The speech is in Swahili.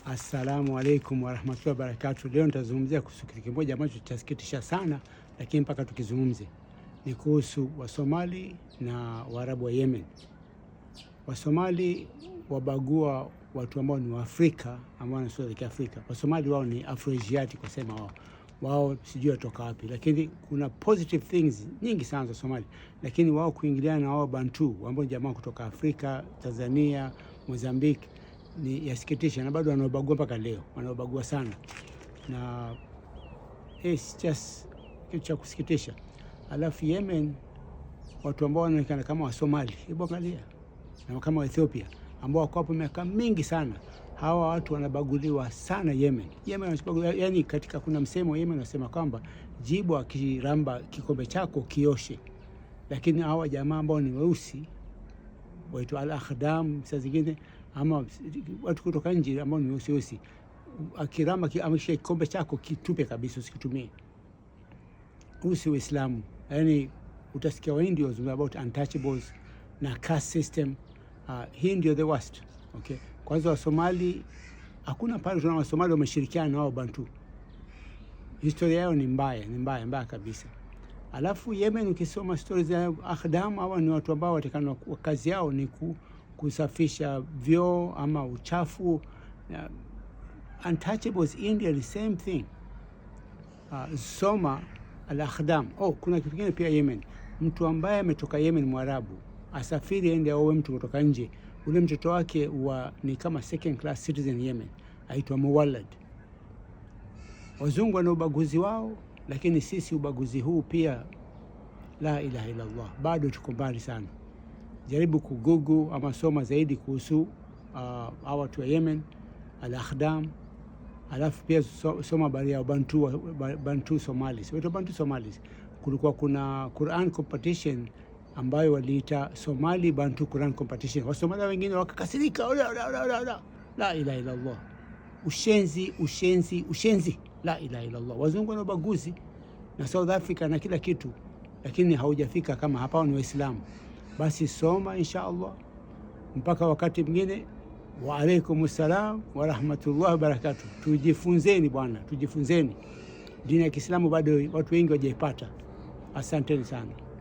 Assalamu alaikum warahmatullahi wabarakatuh. Leo nitazungumzia kuhusu kitu kimoja ambacho chasikitisha sana, lakini mpaka tukizungumze ni kuhusu Wasomali na Waarabu wa Yemen. Wasomali wabagua watu ambao ni Waafrika ambao wana sura za Kiafrika. Wasomali wao ni Afroasiatic, kwa sema wao sijui watoka wapi, lakini kuna positive things nyingi sana za Somali, lakini wao kuingiliana na wao Bantu ambao ni jamaa kutoka Afrika, Tanzania, Mozambique ni yasikitisha, na bado wanaobagua mpaka leo, wanaobagua sana, na it's just kitu cha kusikitisha. Alafu Yemen, watu ambao wanaonekana kama Wasomali, hebu angalia, na kama Ethiopia ambao wako hapo miaka mingi sana, hawa watu wanabaguliwa sana Yemen. Yemen wanabaguliwa, yani katika kuna msemo Yemen wanasema kwamba jibu akiramba kikombe chako kioshe, lakini hawa jamaa ambao ni weusi waitwa al akhdam saa zingine ama watu kutoka nje ambao ni weusi weusi, akiramba amesha kikombe chako kitupe kabisa, usikitumie. Huu si Uislamu. Yani utasikia Wahindi wazungumza about untouchables na caste system. Hii ndio the worst. Okay, kwanza Wasomali, hakuna pale tuna Wasomali wameshirikiana na wao Bantu, historia yao ni mbaya, ni mbaya mbaya kabisa. Alafu Yemen ukisoma stories za Akhdam, hawa ni watu ambao watakana kazi yao ni kusafisha vyoo ama uchafu. Untouchables India the same thing. Soma al-Akhdam. Oh, kuna kitu kingine pia Yemen, mtu ambaye ametoka Yemen Mwarabu asafiri aende aoe mtu kutoka nje, ule mtoto wake wa ni kama second class citizen Yemen, aitwa muwalad. Wazungu wana ubaguzi wao, lakini sisi ubaguzi huu pia, la ilaha illallah, bado tuko mbali sana. Jaribu kugugu ama soma zaidi kuhusu hawa watu wa Yemen al-Akhdam, alafu pia soma habari ya Bantu, Bantu Somalis. Waitwa Bantu Somalis. Kulikuwa kuna Quran competition ambayo waliita Somali Bantu Quran competition. Wasomalia wengine wakakasirika, ola, ola, ola, ola, ola. La ilaha illallah. Ushenzi, ushenzi, ushenzi. La ilaha illallah. Wazungu wana ubaguzi na South Africa na kila kitu, lakini haujafika kama hapa ni Waislamu. Basi soma insha Allah mpaka wakati mwingine. Wa alaikum salam wa rahmatullahi wa barakatuh. Tujifunzeni bwana, tujifunzeni dini ya Kiislamu, bado watu wengi wajaipata. Asanteni sana.